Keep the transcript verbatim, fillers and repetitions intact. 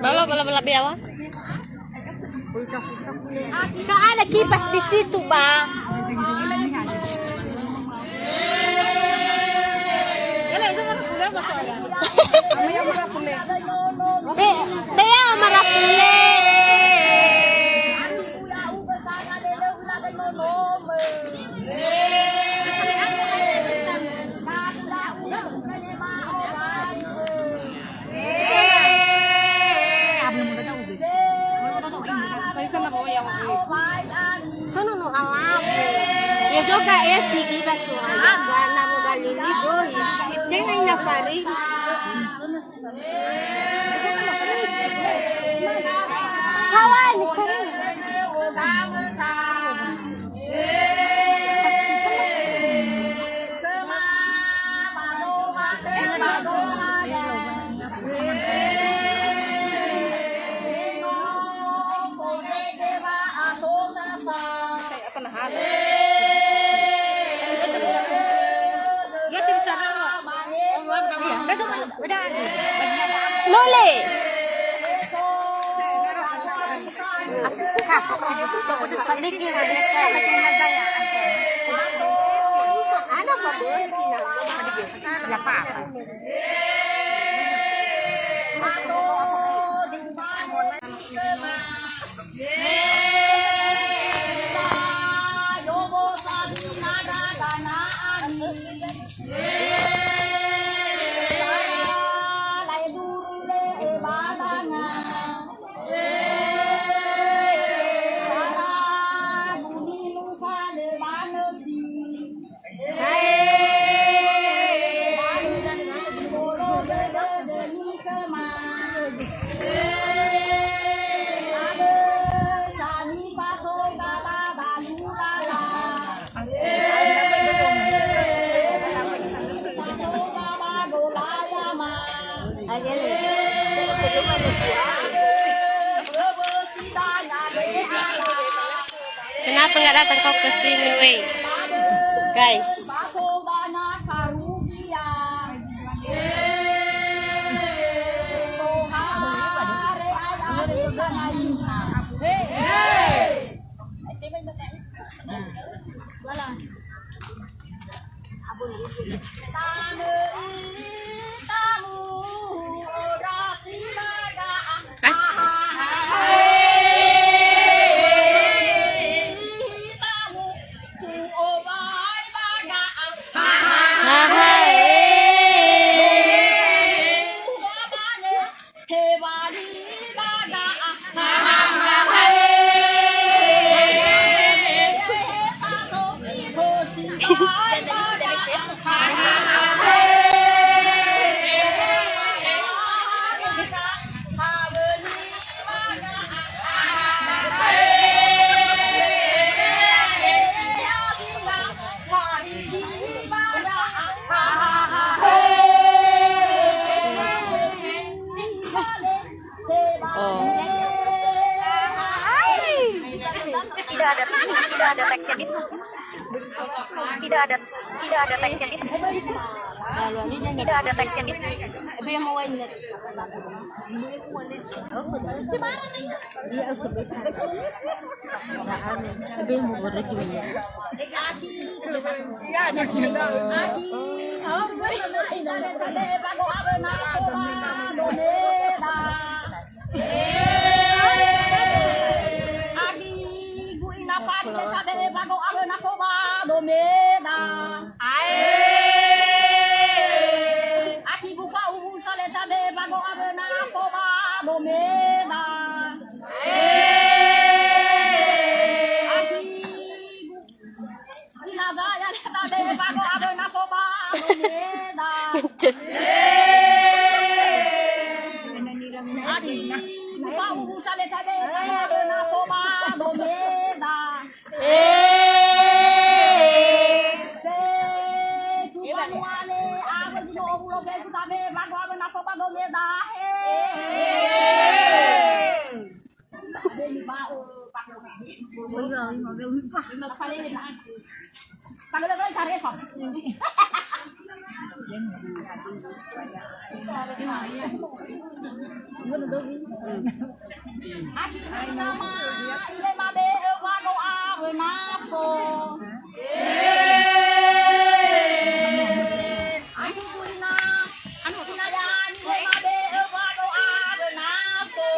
Bala, bala, bala, biawa. Nggak ada kipas di situ, Pak. Be, bea marafule. Sono no alafu. Ya joga ya pigi batu. Aga na mo galili goi. Tenga ina pari. Kawan, kawan. Lole. Kenapa nggak datang kau ke sini, weh? Guys. Oh. Tidak ada, tidak ada teksnya, Dit. Tidak ada, tidak ada teksnya, Dit. Tidak ada teksnya, Dit. Ae. Aki gufa'u musa le tabe bago awena foba domeda. Ae. Aki gu-, ina zaya le tabe bago awena foba domeda. Just. Aki gufa'u musa le tabe bago awena foba domeda. Eh. Hadia nama ile mabe'e wano awö nafo. Anu guna, anu guna ya, ile mabe'e wano awö nafo.